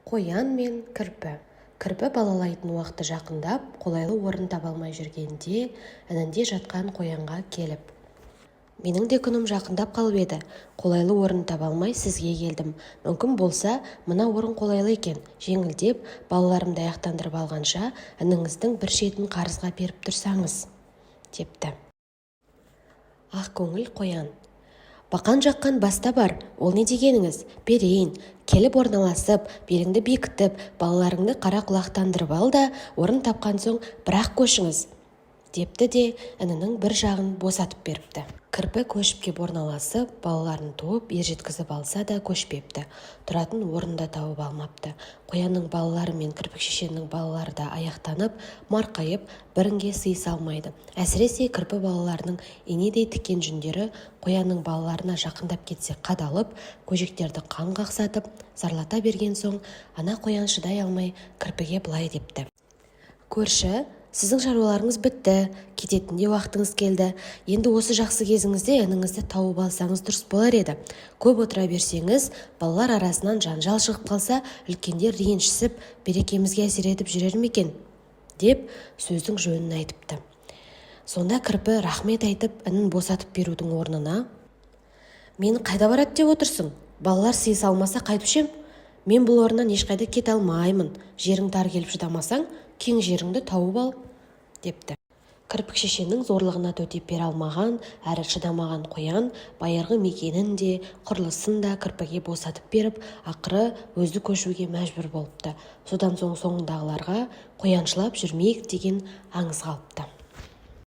Қоян мен кірпі. Кірпі балалайтын уақыты жақындап, қолайлы орын таба алмай жүргенде, інінде жатқан қоянға келіп: «Менің де күнім жақындап қалып еді, қолайлы орын таба алмай сізге келдім. Мүмкін болса, мына орын қолайлы екен, жеңілдеп, балаларымды аяқтандырып алғанша, ініңіздің бір шетін қарызға беріп тұрсаңыз», – депті. Ақкөңіл қоян: «Бақан жаққан баста бар, ол не дегеніңіз? Берейін. Келіп орналасып, беліңді бекітіп, балаларыңды қара құлақтандырып ал да, орын тапқан соң бір-ақ көшіңіз», – депті де, інінің бір жағын босатып беріпті. Кірпі көшіп кеп орналасып, балаларын туып, ержеткізіп алса да, көшпепті, тұратын орын да тауып алмапты. Қоянның балалары мен Кірпікшешенің балалары да аяқтанып, марқайып, бір інге сыйыса алмайды. Әсіресе кірпі балаларының инедей тікен жүндері қоянның балаларына жақындап кетсе қадалып, көжектерді қан қақсатып, зарлата берген соң, ана қоян шыдай алмай кірпіге былай депті: «Көрші, сіздің шаруаларыңыз бітті, кететін де уақытыңыз келді. Енді осы жақсы кезіңізде ініңізді тауып алсаңыз, дұрыс болар еді. Көп отыра берсеңіз, балалар арасынан жанжал шығып қалса, үлкендер ренжісіп, берекемізге әсер етіп жүрер ме екен?» – деп, сөздің жөнін айтыпты. Сонда кірпі рахмет айтып, інін босатып берудің орнына: «Мені қайда барады деп отырсың? Балалар сыйыса алмаса, қайтуші ем? Мен бұл орыннан ешқайда кете алмаймын. Жерің тар келіп шыдамасаң, кең жеріңді тауып ал», – депті. Кірпікшешенің зорлығына төтеп бере алмаған әрі шыдамаған қоян байырғы мекенін де, құрылысын да кірпіге босатып беріп, ақыры өзі көшуге мәжбүр болыпты. Содан соң соңындағыларға «Қояншылап жүрмейік» деген аңыз қалыпты.